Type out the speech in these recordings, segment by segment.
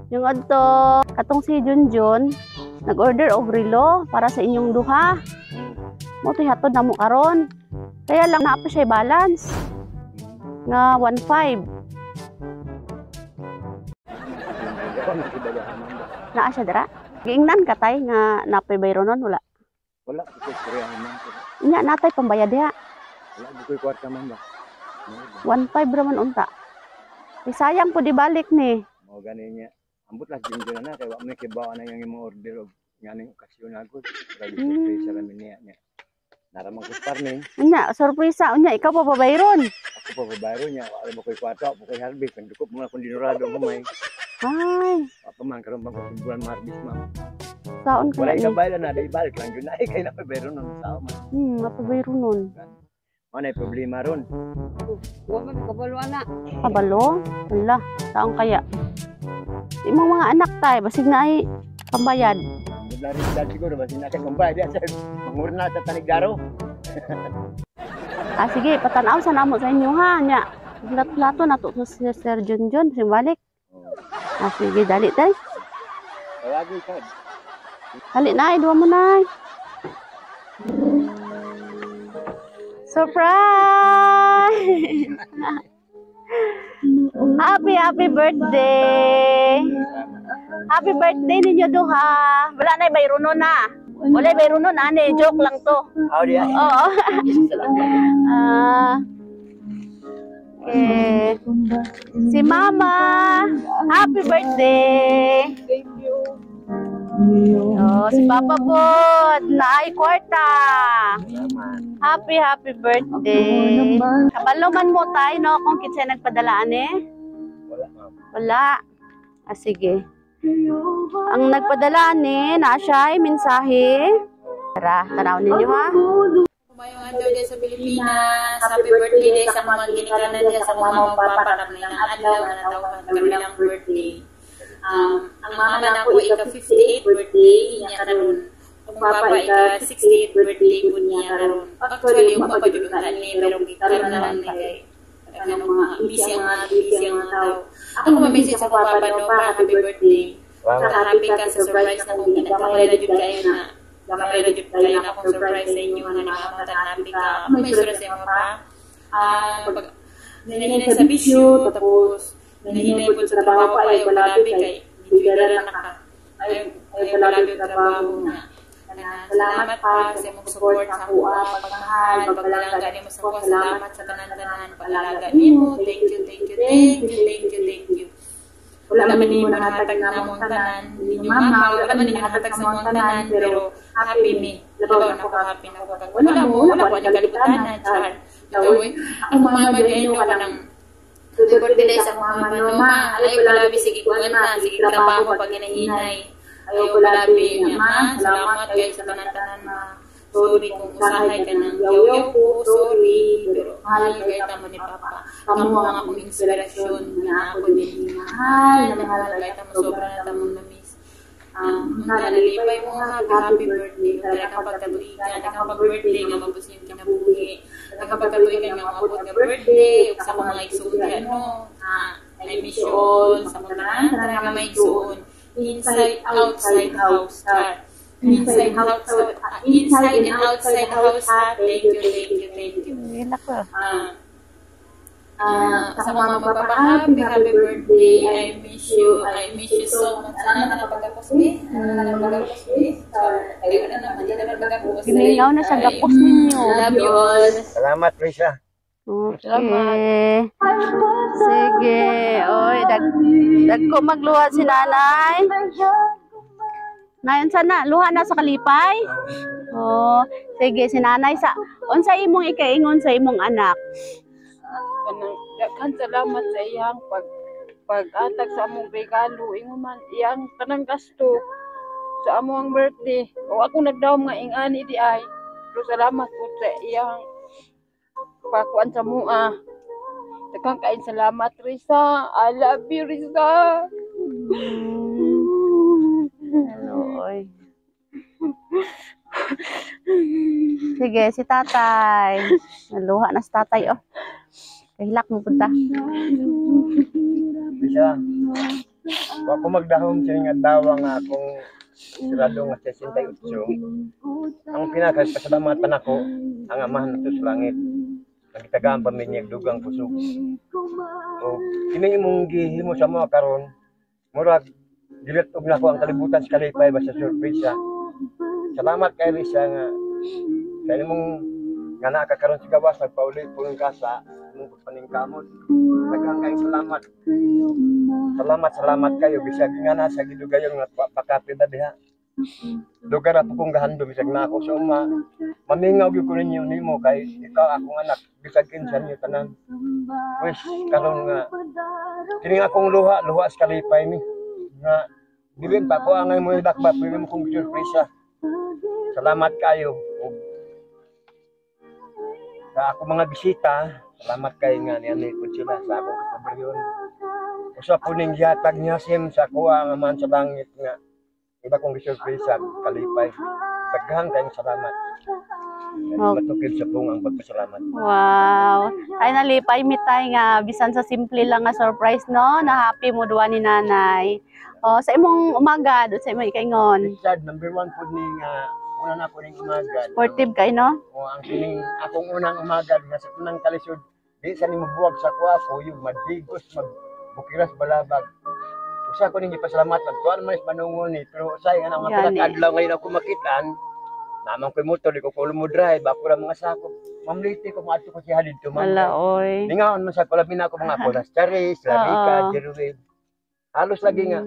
Yung adto, katong si Junjun, nag-order og relo para sa inyong duha. Mao to'y hatod namo karon. Kaya lang naa pa siya balance nga 1.5. Naa siya dira. Giingnan ka, tay, nga napay bayronon wala? Wala ko istorya, ma'am. Nya natay pambayad diha. Wala ko kwarta, ma'am ba. 1.5 ra man unta. Eh, sayang po di balik ni. Mao gani niya. Ambot lang jud na kay wa may kibaw na yung imong order og nganing okasyon ako. Grabe, surprise ra niya niya. Naraman ko farming. Unya, sorpresa unya ikaw pa babayron. Ako pa babayro niya, wala mo koy kwarta, wa koy harvest. Nagdukop mo na kung dinurado ang humay. Ay, Wa pa man karon bang ko bulan ma-harvest, ma'am. Saon Wala kaya ni? Ikabaylan na, di balik lang jud na kay na bayro nun sao man. Mapabayro nun. Mao na problema ron. Wa man kabalo ana. Kabalo? Wala, taong kaya. Imong mga anak, tay, basig na ay pambayad. Ambot lang rin dad siguro basin na kay pambayad sa mangurna sa tanigdaro. Ah, sige, patanaw sa namo sa inyo ha. Nya, plato na to si Sir Junjun, simbalik. Ah, sige, dali tay. Tawagi ka. Dali na, duwa mo na. Surprise! Happy, happy birthday! Happy birthday ninyo duha. Wala na bayronon na. Wala bayronon ani, joke lang to. Aw di ay. Oo. Ah. Okay. Si Mama, happy birthday. Thank you. Oh, si Papa po, naay kwarta. Happy, happy birthday. Kabalo man mo tayo, no, kung kinsa nagpadala ani? Wala, ma'am. Wala. Ah, sige. Ang nagpadala ani, naa siya ay mensahe. Tara, tanaw ninyo ha. Maayong adlaw diya sa Pilipinas. Happy birthday day sa mga ginikanan diya sa mga mama papa karon ilang adlaw nga natawhan karon ilang birthday. Ang mama nako ika 58 birthday niya karon. Ang papa ika 68 birthday pud niya karon. Actually, ugma pa jud unta ni pero karon na lang ni kay daghan og mga busy ang mga tao. Ako ma-message sa akong papa no pa, happy birthday. Salamat. Happy ka sa surprise na kung gamay ra jud kayo na gamay ra jud kayo na akong surprise sa inyo nga nakamutan, happy ka. May sura sa imo pa. Ah, pag nahinay sa bisyo, tapos nahinay pud sa trabaho pa, ayaw palabi kay gitwidara na ka. Ayaw palabi og trabaho nga. Na, salamat pa sa imong support sa ako, pagmahal, pagpalangga nimo sa ako. Salamat sa tanan-tanan, pag-alaga nimo. Thank you, thank you, thank you, thank you, thank you. Wala man nimo nahatag na among tanan, ninyo mama, wala man ninyo nahatag sa among tanan, pero happy me. Labaw na ko, happy na ko. Wala mo, wala ko ani kalibutan na, char. Ikaw, ang mama dahil no, kanang happy birthday sa akong mama, no, ma. Ayaw palabi, sige kuan ma, sige trabaho pag ginahinay. Ayaw palabi niya, ma. Salamat kayo sa tanan-tanan, ma. Sorry kung usahay ka ng yaw-yaw ko, sorry. Pero mahal kayo tamo ni Papa. Kamo ang akong inspirasyon na ako din. Mahal na mahal kayo tamo, sobra na tamong na-miss. Nalipay mo, happy, happy birthday. Talagang pagkatuigan, daghang pag-birthday nga mabos yung kinabuhi. Daghang pagkatuigan nga maabot nga birthday. Ug sa akong mga igsuon diha, no. Ah, I miss you all. Sa akong tanan, tanan nga mga igsuon. Inside, outside house, char. Inside, outside, inside and outside house, ha. Thank you, thank you, thank you. Relax ah. Ah, sa mga magpapa, happy, happy birthday. I miss you so much. Ano na napagapos, me? Ano na napagapos, me? Ay, wala naman, di naman pagapos. Gimingaw na siya gapos ninyo. Love you all. Salamat, Risa. Okay. Sige. Oy, dagko magluha si nanay. Nayon sana, luha na sa kalipay. Oh, sige si nanay sa unsa imong ikaingon sa imong anak? Kanang daghan salamat sa iyang pag-atag sa among regalo, ingon man iyang tanang gasto sa among birthday. O ako nagdawom nga ing-ani di ay. Pero salamat po sa iyang pakuan sa mua. Daghang kaayong salamat, Risa. I love you, Risa. Hello, oy. Sige, si tatay. Naluha na si tatay, oh. Kahilak mo punta. Risa. Wa ko magdahom sa nga adlaw nga akong sirado nga 68. Ang pinaka pasalamatan nako ang Amahan nato sa langit. Nagitagaan pa mi niya dugang kusog. O kini imong gihimo sa mga karon, murag gilit-og nako ang kalibutan sa kalipay ba sa surpresa. Salamat kay Risa nga sa imong nga naa ka karon sa gawas, nagpauli pulong ka sa imong pagpaningkamot. Daghang kayong salamat. Salamat, salamat kayo bisag nga na sa gidugayon nga pakapit na diha. Lugar ako kong gahandom bisag na ako sa uma. Mamingaw gyud ko ninyo nimo kay ikaw akong anak bisag kinsa niyo tanan. Wis karon nga kini akong luha, luha sa kalipay ni nga dili pa ko angay mo dakba pwede mo kong surpresa. Salamat kayo. Ug sa ako mga bisita, salamat kay nga niani pud sila sa akong kapobrehon. Usa po ning gihatag niya sim sa kuha nga man sa langit nga iba kong gisurpresa kalipay. Daghan kayong salamat. Okay. Matukid sa pung ang pagpasalamat. Wow. Ay, nalipay mi tay nga bisan sa simple lang nga surprise, no, na happy mo duwa ni nanay. Oh, sa imong umagad, sa imong ikaingon. Richard, number one po ni nga una na po ning umagad. Sportive kay, no? O ang kining akong unang umagad nga sa tunang kalisod di sa nimo buwag sa kuha kuyog madigos magbukiras balabag. Usa ko ning gipasalamatan tuan man is manungon ni pero usay nga mga Gani. pila adlaw ngayon ako makitaan naman ko'y motor di ko kulo mo drive ako ra mga sako. Ma'am Liti ko maadto ko siya didto, ma'am. Wala oy. Ningaon man sa kulabi na ako mga Polas Charis, Larica, Jeruel. Halos lagi nga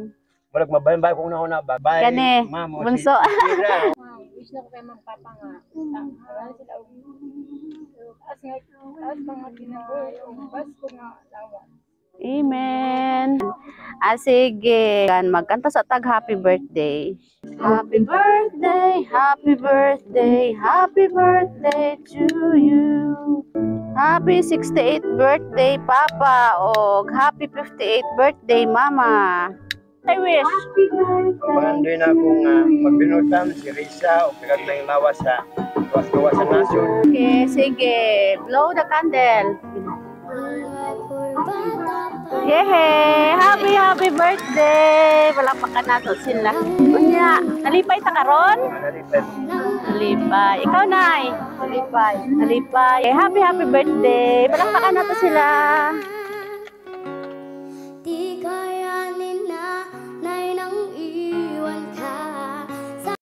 murag mabaybay kong nauna babay. Gani, ma'am, o si- bunso. si Kira. Ma'am, wish na ko kay Ma'am Papa nga. Wala sila og taas nga taas pa nga kinabuhi og Pasko nga lawa. Amen. Ah, sige. Magkanta sa tag happy birthday. Happy birthday, happy birthday, happy birthday to you. Happy 68th birthday, Papa. O happy 58th birthday, Mama. I wish. Pangandoy na akong magbinutan si Risa o pagag na yung lawas sa gawas-gawas sa nasod. Okay, sige. Blow the candle. Yehey! Happy, happy birthday! Palakpakan nato sila. Unya, nalipay ta karon? Nalipad. Nalipay. Ikaw, Nay? Nalipay. Nalipay. Eh, happy, happy birthday. Palakpakan nato sila.